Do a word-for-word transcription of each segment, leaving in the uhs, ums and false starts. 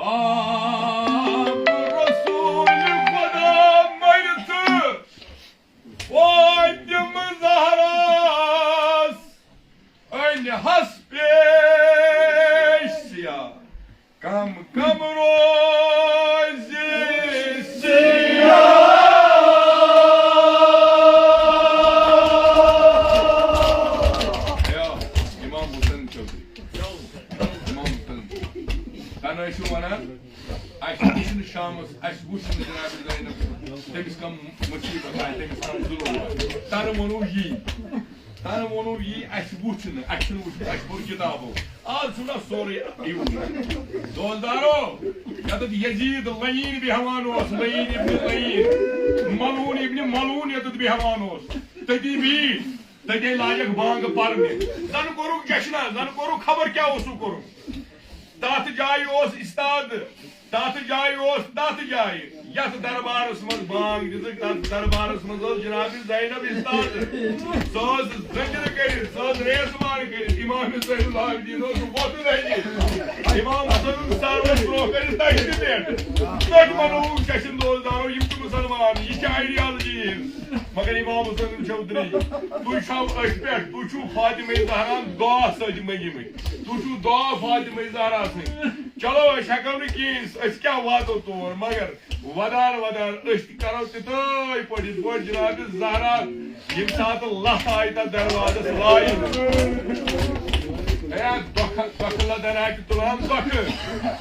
آب رسول خدا مرتہ فاطمہ زہراس انہس پیش سیاہ۔ کم کم روزِ سیاہ۔ یا امام حسین چودھری۔ امام حسین۔ تنہٕ ٲسِو ونان، اَسہِ وُچھ نہٕ شامس، اَسہِ وُچھ نہٕ جناب زینب، تٔمِس کم مصیبت آیہِ، تٔمِس کم ظلم آیہِ۔ تنہٕ ووٚنُو یی۔ تنہٕ ووٚنُو یی، اَسہِ وُچھ نہٕ، اَسہِ چھُنہٕ وُچھمُت، اَسہِ پوٚر کِتابو۔ آز چھُنہ سورُے یِوان۔ دوستدارو، ییٚتٮ۪تھ یزید لعین بیٚہوان اوس، لعین ابن لعین، ملعون ابن ملعون ییٚتٮ۪تھ بیٚہوان اوس، تٔتی بیٖٹھ، تٔتے لاجکھ بانٛگ پرنہِ۔ زن کوٚرُکھ جشنہ، زن کوٚرُکھ خبر کیٛاہ اوسُکھ کوٚرمُت۔ تتھ جایہِ اوس استاد، تتھ جایہِ اوس، تتھ جایہِ یتھ دربارس منٛز بانگ دِژٕکھ، تتھ دربارس منٛز ٲس جناب زینب استاد۔ سۄ ٲس ذکر کٔرِتھ، سۄ ٲس ریزمان کٔرِتھ، امام زین العابدین اوس وۄتھُن اَتہِ۔ امام حسن سر اوس برونٛہہ کٔرِتھ تشتہِ پٮ۪ٹھ۔ تۄہہِ ونو، ششن دوستدارو، یِم چھِ مسلمان، یہِ چھِ ideology۔ مگر امام حسن چودھری، تُہۍ چھِو أتھۍ پٮ۪ٹھ، تُہۍ چھِو فاطمہ زہرا دعا سۭتۍ منٛگمٕتۍ، تُہۍ چھِو دعا فاطمہ زہرا سۭتۍ۔ چلو، أسۍ ہٮ۪کو نہٕ کِہیٖنۍ، أسۍ کیٛاہ واتو تور، مگر ودان ودان أسۍ تہِ کرو تِتھٲے پٲٹھۍ، یِتھ پٲٹھۍ جناب زہرا ییٚمہِ ساتہٕ لَتھ آیہِ تَتھ دروازَس لایِنۍ۔ ہے، دۄکھٕ، دۄکھٕ لَدَن آیہِ تہِ تُلان دۄکھٕ،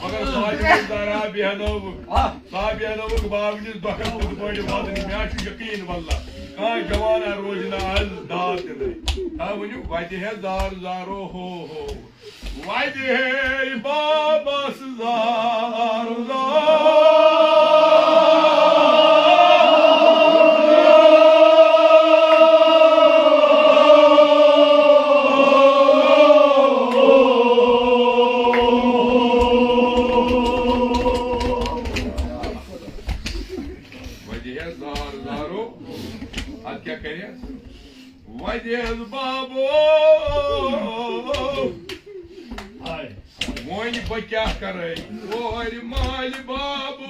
مگر فاطمہ زہرا بیٚہنٲوٕکھ۔ سۄ بیٚہنٲوٕکھ بابہٕ نِس دۄکھَس بُتھ پٲٹھۍ وَدنہِ۔ مےٚ چھُ یقیٖن واللہ، کانٛہہ جوان آ روزِ نہٕ آز داد دِنَے۔ آ ؤنِو، وَتہِ ہے زار زارو ہو ہو۔ وَتہِ ہے بابَس زار زار۔ وَتہِ ہے زار زارو، ادٕ کیٛاہ کرِ؟ وَتہِ حظ بابو، وۄنۍ بہٕ کیٛاہ کرے؟ کورِ مالہِ بابو۔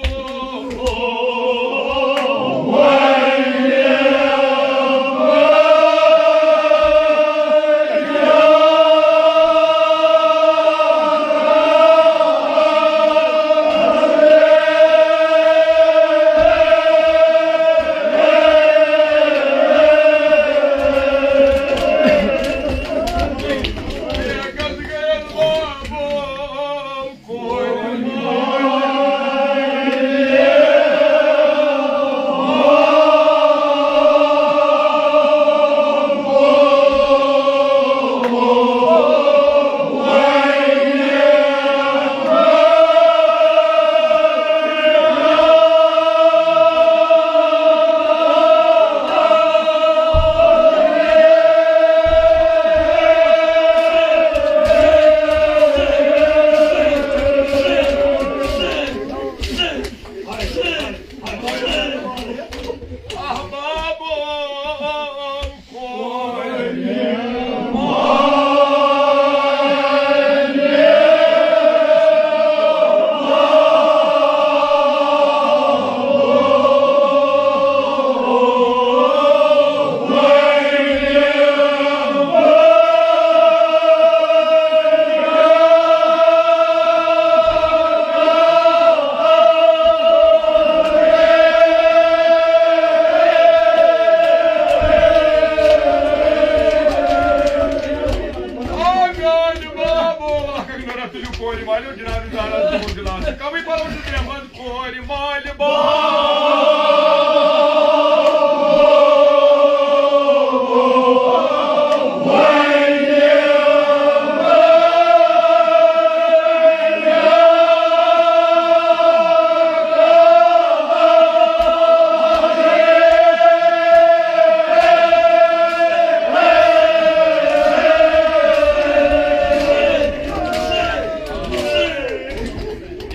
آ میٛانہِ بابو، اکھ اکھ نظر تُلِو کورِ والیو، جناب زہرا تھوٚو گِلاس۔ کمٕے پرو چھُ ترٛےٚ منٛز کورِ مالہِ بابو۔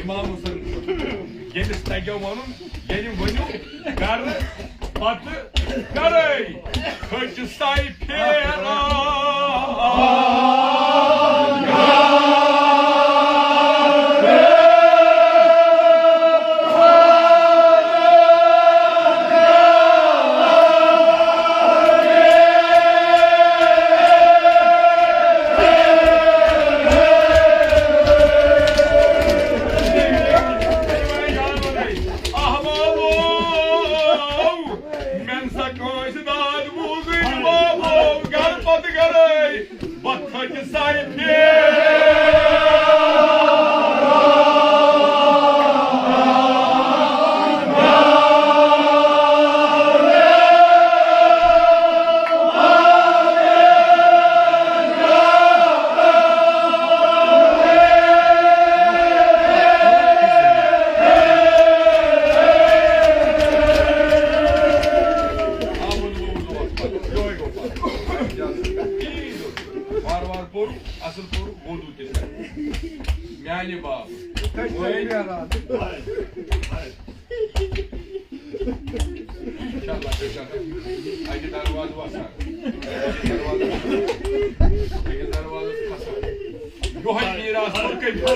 امام حسن، ییٚمِس تَگیو وَنُن، ییٚلہِ ؤنِو، گَرٕ پَتہٕ گَرَے، کھٔج سَے پھیران۔ میانہِ باپہٕ۔ وۄنۍ۔ انشاءاللہ، انشاءاللہ۔ اَکہِ دروازٕ وَسان۔ اَکہِ دروازٕ وَسان۔ اَکہِ دروازٕ کھسان۔ یۄہے میراث کوٚر کٔمۍ؟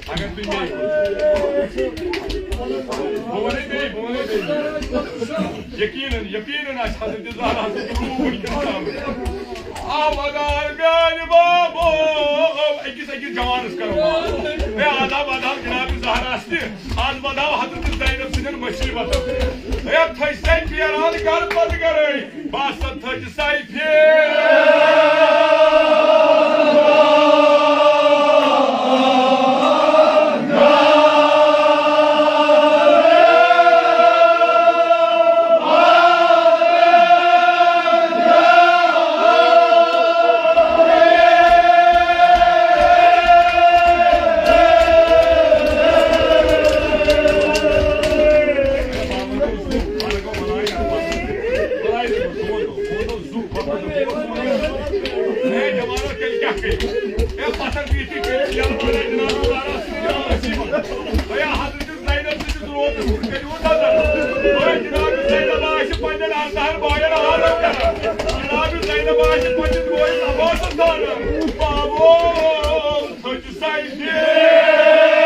اگر تُہۍ مےٚ بہٕ وَنے بیٚیہِ، بہٕ وَنے بیٚیہِ۔ یقیناً، یقیناً آسہِ حضرت زہرا سٕنٛدِ روٗح وٕنکیٚس آمٕژ۔ آ، ودان میانہِ بابو، أکِس أکِس جوانس کرو۔ ہے، آداب، آداب جناب زہرا تہِ۔ آز وداو حضرت زینب سٕنٛدٮ۪ن مصیبتن۔ ہے، تھٔج سا پھیران گرٕ پتہٕ گرے۔ بس تھٔج سا پھیران۔ زینب آسہِ پننٮ۪ن اردہن باین عالم کران۔ جناب زینب آسہِ پننِس بٲیِس عباسس دانان۔ بابو، تھٔج سا پھیران۔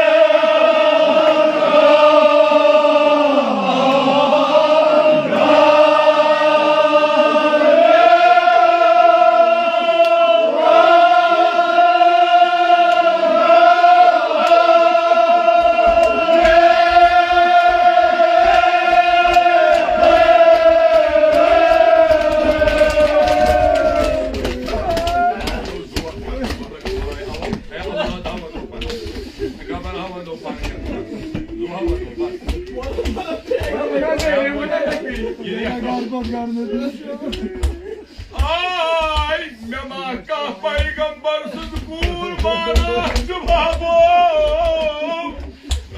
آے مےٚ ما کانٛہہ پیغمبر سٕنٛز کوٗر مانان چھُ بابو۔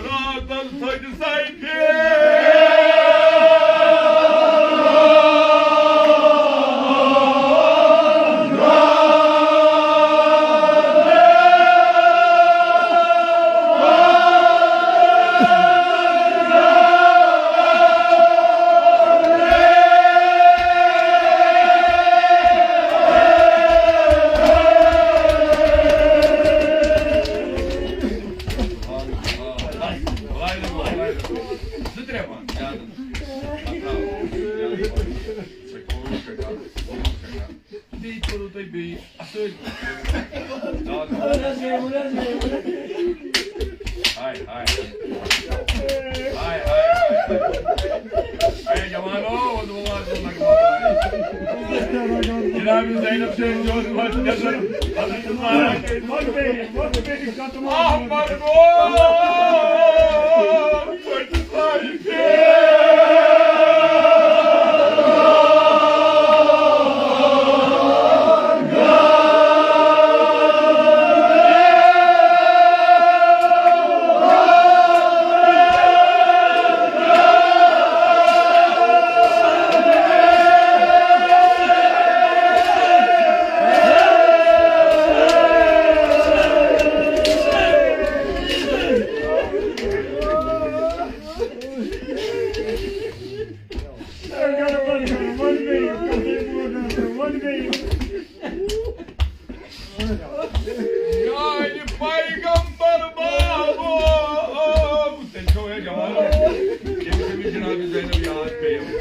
راتن تھٔج ساے پھیران۔ زٕ ترٛےٚ بانہٕ، زیادٕ نہٕ۔ بیٚیہِ کوٚروٕ تۄہہِ بیٚیہِ اَصٕل۔ ہاے، ہاے۔ ہاے، ہاے۔ اے جوانو، وَنو، وَنو، وَنو۔ جناب زینب سے جو نظر، حضرت زہرا کے احمد گو۔ میانہِ پیغمبر بابو، تیٚلہِ چھو ہے جوان۔ ییٚمِس أمِس جناب زینب یاد پیٚیو،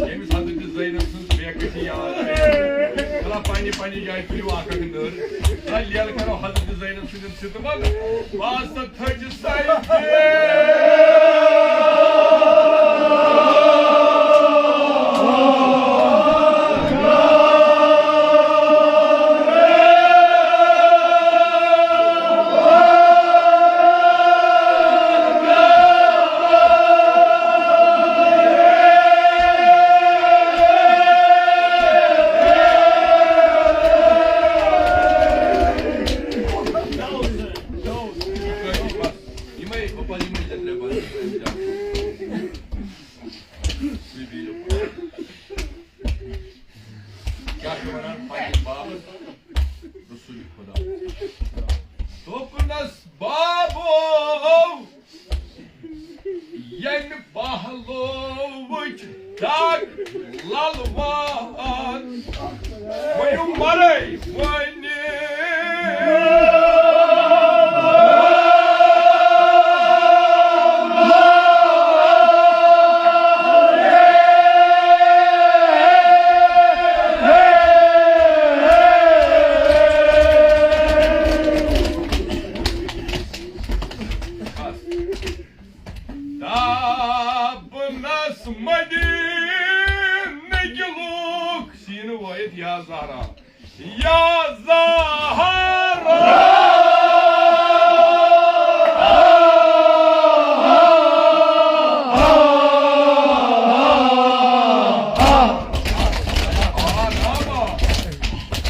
ییٚمِس حضرت زینب سٕنٛز بے کسی یاد پیٚیو۔ چلا پننہِ پننہِ جایہِ تُلِو اکھ اکھ نٔر۔ چلا لیلہٕ کرو حضرت زینب سٕنٛدٮ۪ن ستمن۔ بس تھٔج ساے پھیران۔ یِمے، بہٕ پَرٕ یِمے زٕ ترٛےٚ بَنٛد۔ دوٚپنَس، بابو، ییٚمہِ پہلوٕچ دگ للوان، ؤنِو مرے وۄنۍ۔ دپنس، مدینہٕ کہِ لوٗکھ، سیٖنہٕ وٲیِتھ، یا زہرا، یا زہرا۔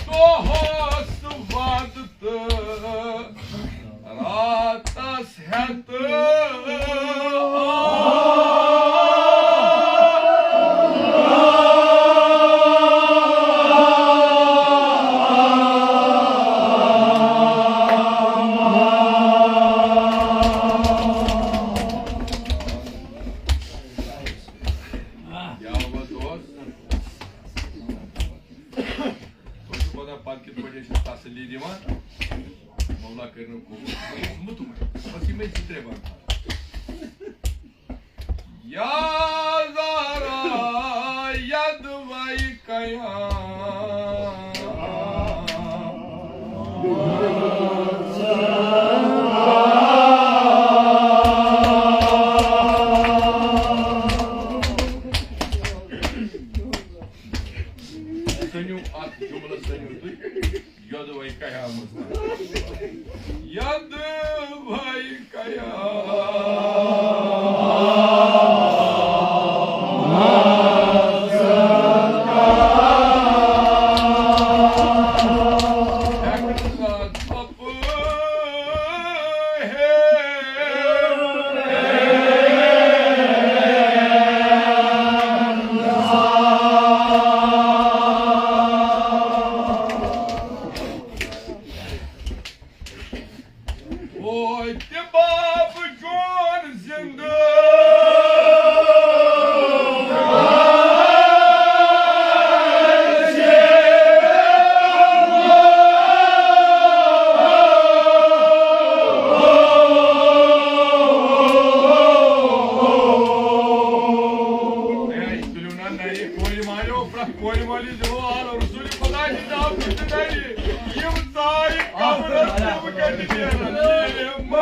دۄہس وعدٕ تہٕ راتس ہٮ۪تہٕ۔ کیٛاہ وَتھ اوس؟ تُہۍ چھِو وَنان پَتہٕ کِتھ پٲٹھۍ ٲسۍ أسۍ تسلی دِوان؟ مولا کٔرِنو قبوٗل۔ بہٕ چھُس مطمئن۔ بس یِمے زٕ ترٛےٚ بنٛد۔ یا زہرا یدوے قیام۔ سٔنِو اَتھ جُملَس، سٔنِو تُہۍ۔ یدوے قیامس تام۔ یدوے قیامس تام۔ توتہِ باب چون زندٕ۔ ہے، تُلِو نا نَرِ کورِ مالیو، پرٛٮ۪تھ کورِ مٲلِس دِمو آل رسول خدا نِش ناو تُلِتھ نَرِ۔ یِم ژایہِ قبرس تِم کَتہِ نیرَن؟ یِم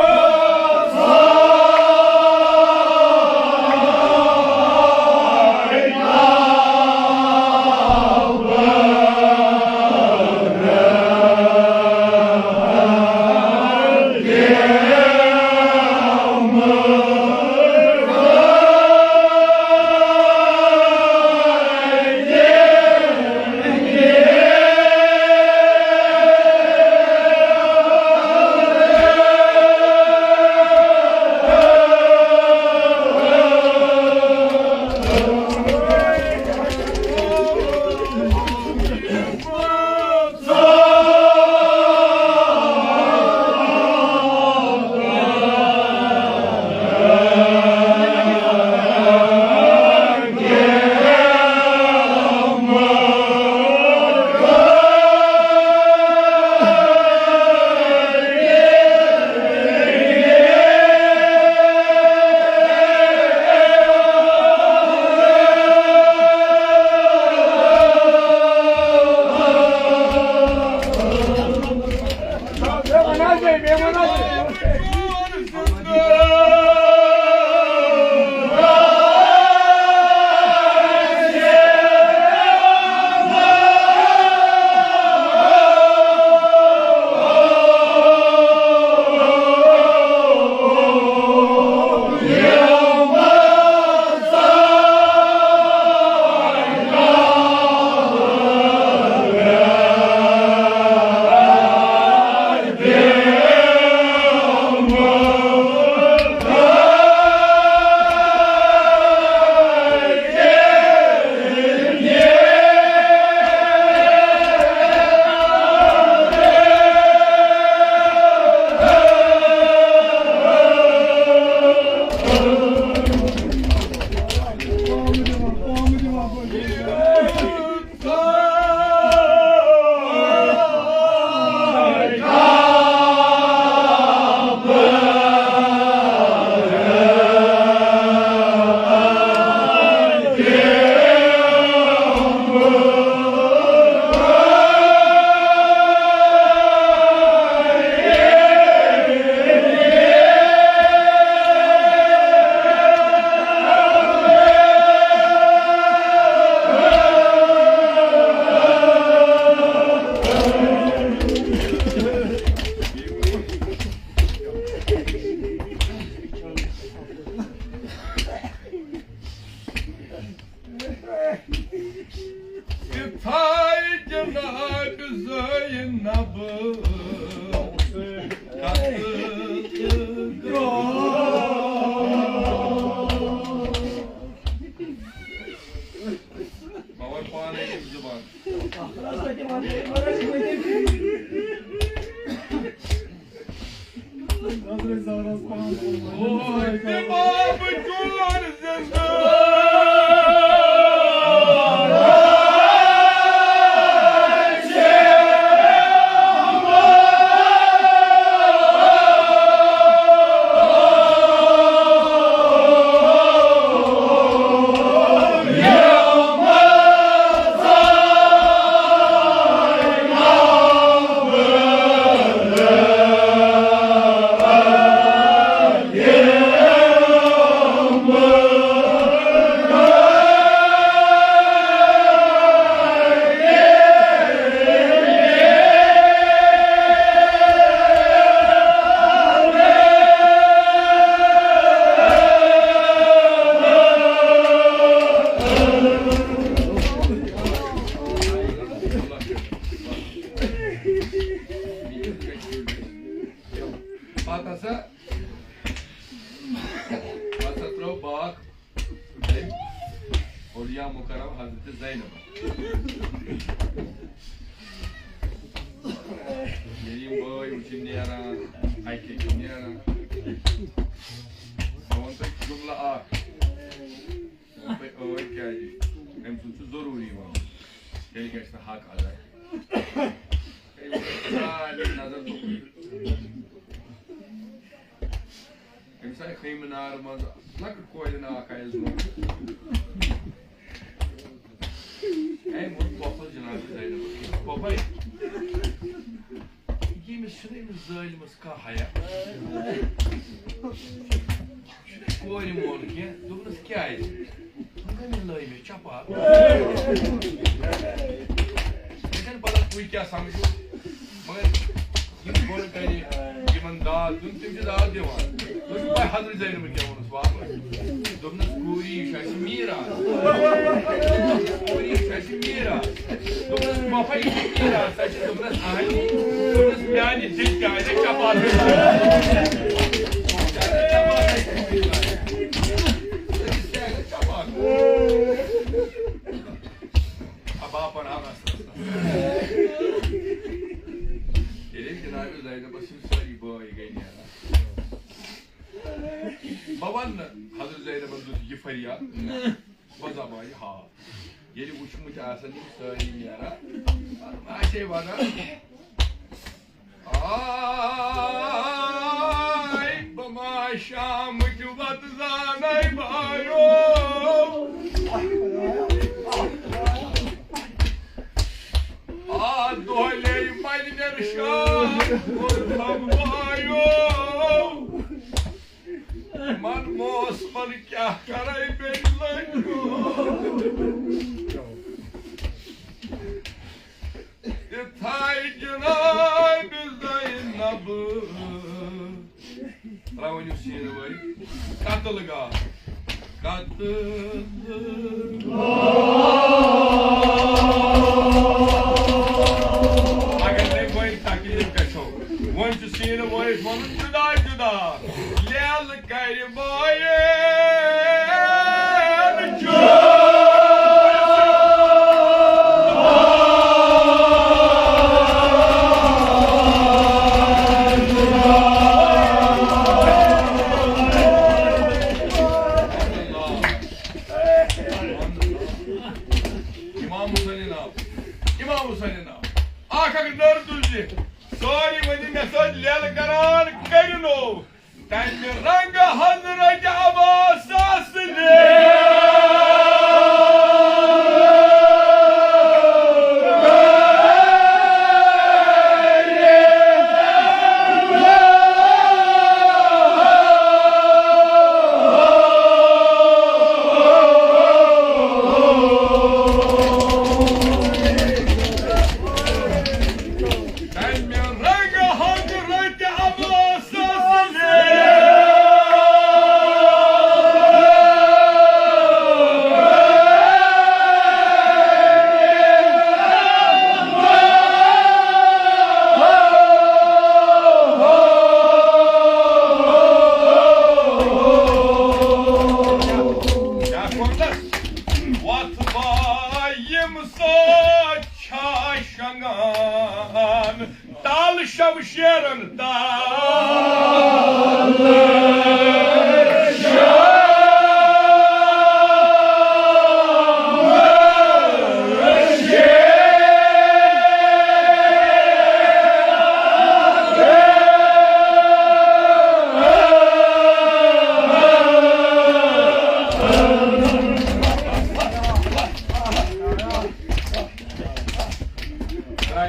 حضرت زہراہَس پانَس اوے تِمام چون زِندٕ۔ پتہٕ ہسا، پتہٕ ہسا ترٲو باغ أمۍ اولیاء مکرم حضرت زینب۔ ییٚلہِ یِم بٲے وٕچھِنۍ نیران، اَکہِ اَکہِ نیران، بہٕ وَنہٕ تۄہہِ جُملہٕ اَکھ۔ وۄنۍ پے ٲدۍ کیٛازِ؟ أمۍ سُنٛد چھُ ضروٗری وَنُن، تیٚلہِ گژھِ نہٕ حق ادا کینٛہہ۔ أمۍ ووٚن سارنٕے نظر توٚکُے۔ أمِس آیہِ خیمہٕ نارٕ منٛز لۄکٕٹ کورِ ناو آیَس برونٛہہ۔ أمۍ ووٚن پۄپھس جناب زینبس، پۄپھے، ییٚمِس چھُنہٕ أمِس ظٲلمس کانٛہہ حیا۔ کورِ مون کینٛہہ، دوٚپنَس، "کیٛازِ؟ وۄنۍ کَمہِ لٲے مےٚ چپاو؟" مےٚ چھَنہٕ پَتہ تُہۍ کیٛاہ سَمجھِو، مگر یِم بۄنہٕ کَنہِ یِمَن داد دیُن، تِم چھِ داد دِوان۔ تُہۍ چھِو پَے حضرت زینبَن کیٛاہ ووٚنُس واپَس؟ دوٚپنَس، "کوٗری، یہِ چھُ اَسہِ میٖراث۔ کوٗری، یہِ چھُ اَسہِ میٖراث۔" دوٚپنَس، "بَفا، یہِ چھُ میٖراث، سۄ چھِ۔" دوٚپنَس، "اَہَنی۔" دوٚپنَس، "میٛانہِ دِلہِ تہِ آسہِ چپاتھ۔" ابا پران اصلس۔ ییٚلہِ جناب زینبس یِم سٲری بٲے گٔے نیران۔ بہٕ وَنہٕ نہٕ حضرت زینبن دیُت یہِ فریاد، بہٕ دَباوٕ یہِ ہاو۔ ییٚلہِ وٕچھمٕتۍ آسن یِم سٲری نیران، پَتہٕ آسہِ ہے وَنان، آے بہٕ ما شامٕچ وَتہٕ زانَے بایو۔ آ دۄہلے مَلہِ نِرشان کوٚرہم بایو۔ یِمَن موسمَن کیٛاہ کَرَے بیٚیہِ لٔنٛڈ۔ یِتھَے جناب زینب۔ ترٛاوان یِم سیٖنہٕ وٲلۍ قتل گاہ۔ قتل گاہ۔ اگر نے وۄنۍ تکلیف گژھو، وۄنۍ چھُ سیٖنہٕ وٲلِس وَنُن جُدا جُدا۔ لیلہٕ کرِ بٲیِن چوٗر۔ امام حسین ناو، امام حسین ناو۔ اکھ اکھ نٔر تُلزِ، سٲری ؤنِو مےٚ سۭتۍ، لیلہٕ کران کٔرِنو۔ تمہِ رنگہٕ حضرت عباسس لیل۔ تمہِ رنگہٕ حضرت عباسس لیل۔ کیٛاہ کوٚرنس؟ وۄتھ با یِم سۭتۍ چھا شنگان تل شمشیرن تل۔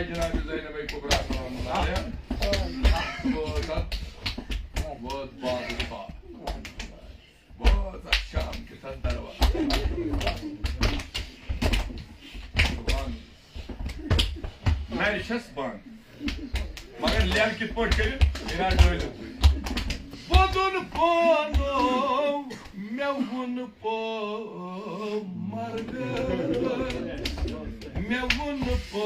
جناب زینب کبریٰ سلام اللہ علیہا۔ وٲژ اَتھ، وٲژ بانگ پا۔ وٲژ اَتھ شام کِس اَتھ دروازَس۔ سبحان اللہ۔ نَرِ چھَس بنٛد۔ مگر لیٚل کِتھ پٲٹھۍ کٔرِتھ؟ یہِ نہ ڈٲلِو تُہۍ۔ وۄدُن پانو، مےٚ وُن پو مرگ، مےٚ وُن پو۔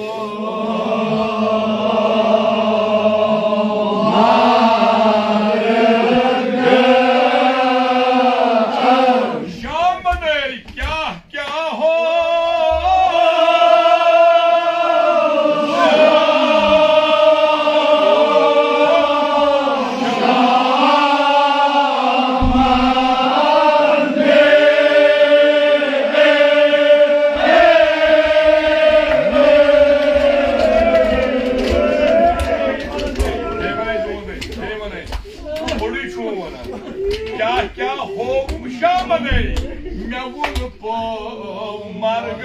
شامنے کیٛاہ کیٛاہ ہو۔ کیٛاہ کیٛاہ ہووُم شامنے، مےٚ وُن پو مرگ،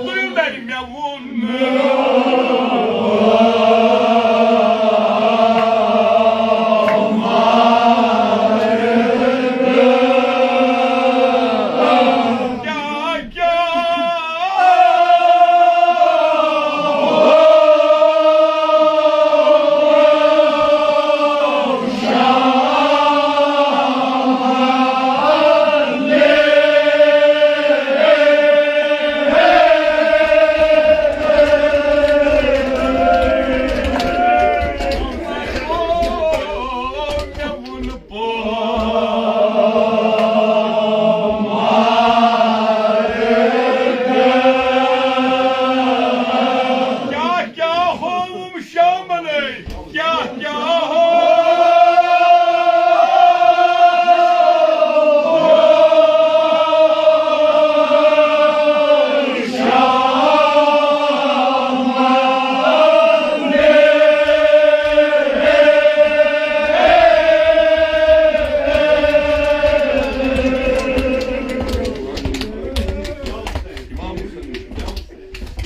تُلِو دَرِ، مےٚ وُن۔ کیٛاہ کیٛاہ کیٛاہ کیٛاہ ہووُم شامنے، کیٛاہ کیٛاہ ہو۔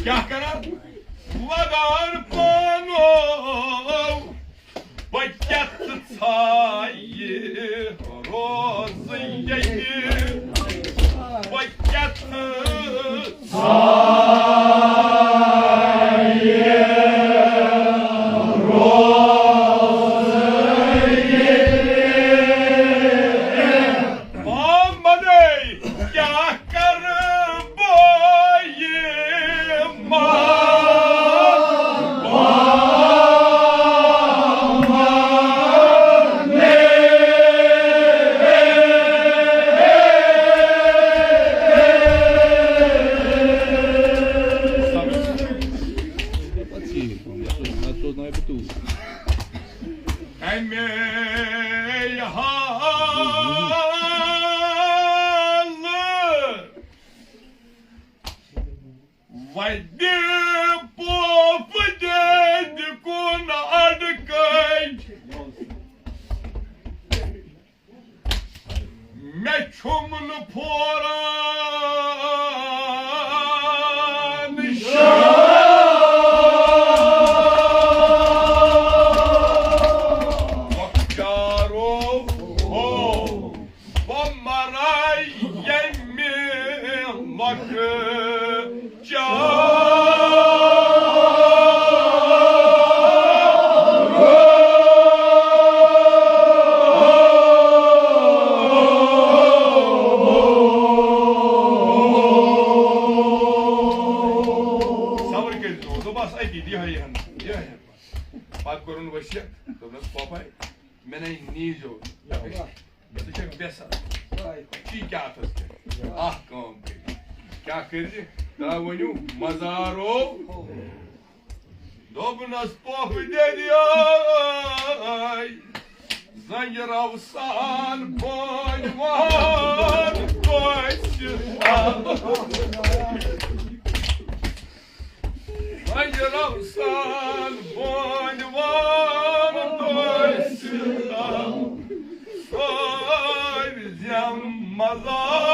کیٛاہ کران؟ وۄدان پانو، بہٕ کیٛاہ ژٕ ژھایہِ روزٕ ییٚتہِ؟ بہٕ کیٛاہ ژٕ بامنے، کیٛاہ کرٕ بہٕ یہِ ما؟ اَمے حالہٕ وَدِ پوپہٕ دٮ۪دِ کُن اَڑکَے۔ مےٚ چھُم نہٕ پھوران شاہ۔ لۄکچارو ہو، بہٕ مَرٕ ییٚمہِ لۄکچارٕ۔ صبر کٔرِتھ، دوٚپ، بس أتی، یِہوٚے ہن، یِہوٚے ہن۔ پتہٕ کوٚرُن ؤسیت، دوٚپنس، پۄپھے، مےٚ نے نیٖزیو۔ ژٕ چھَکھ بے سَر۔ چی کیٛاہ اَتھَس کیٛاہ؟ اَکھ کٲم کٔرِو۔ کیٛاہ کٔرۍ زِ؟ ترٛاو ؤنِو مزارو۔ دوٚپنَس پۄپھٕ دٔریاے۔ رنگہِ روسان بٲنۍ وان کٲنٛسہِ۔ رنگہِ روسان بٲنۍ وان کٲنٛسہِ۔ سٲرۍ زٮ۪م مزار۔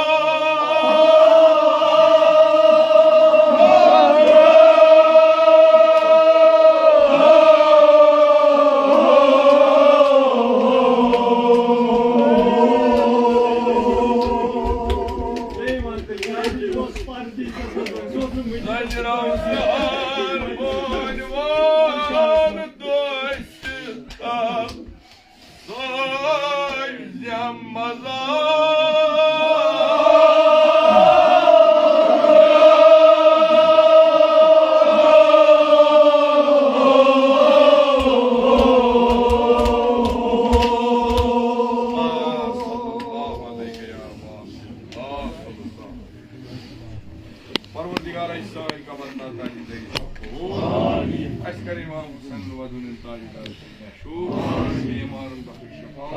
پروردگارا، سٲنۍ قبر تہٕ تہٕ دِژ قبول۔ اَسہِ کر امام حسین وزن تاج دار مشہور۔ بیمارن بخش شفا۔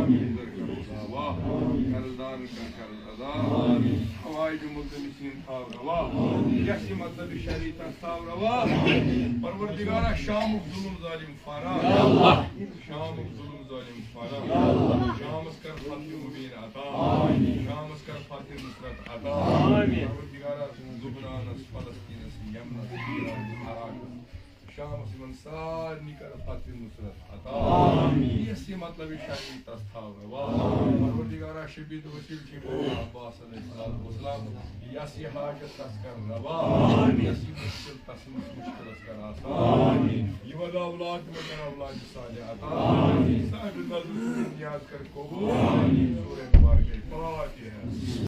بزرگن دعوا۔ قرض دارن کر قرض ادا۔ حوائج ملتمسین تھاو روا۔ یس یہ مطلب شریعت تھاو روا۔ پروردگارا، شامک ظلم ظالم فارا۔ شامک ظلم ظالم فارا۔ شامس کر فتح مبین عطا۔ شامس کر فتح نصرت عطا۔ پروردگارا، لبنانس، فلسطینس، یمنس، ایرانس، عراقس، شامس، یمن سارنٕے کر فتح نصرت عطا۔ یس یہ مطلب شریعت تس تھاو روا۔ پروردگارا، شبیت وسیل چھ عباس علیہ الصلوۃ والسلام، یس یہ حاجت تس کر روا۔ یس یہ مشکل تس مشکلس کر آسان۔ یہ ولا اولاد مگر اولاد صالح عطا۔ صاحب نظر نیاز کر قبول۔ سورہ مبارکہ فاتحہ۔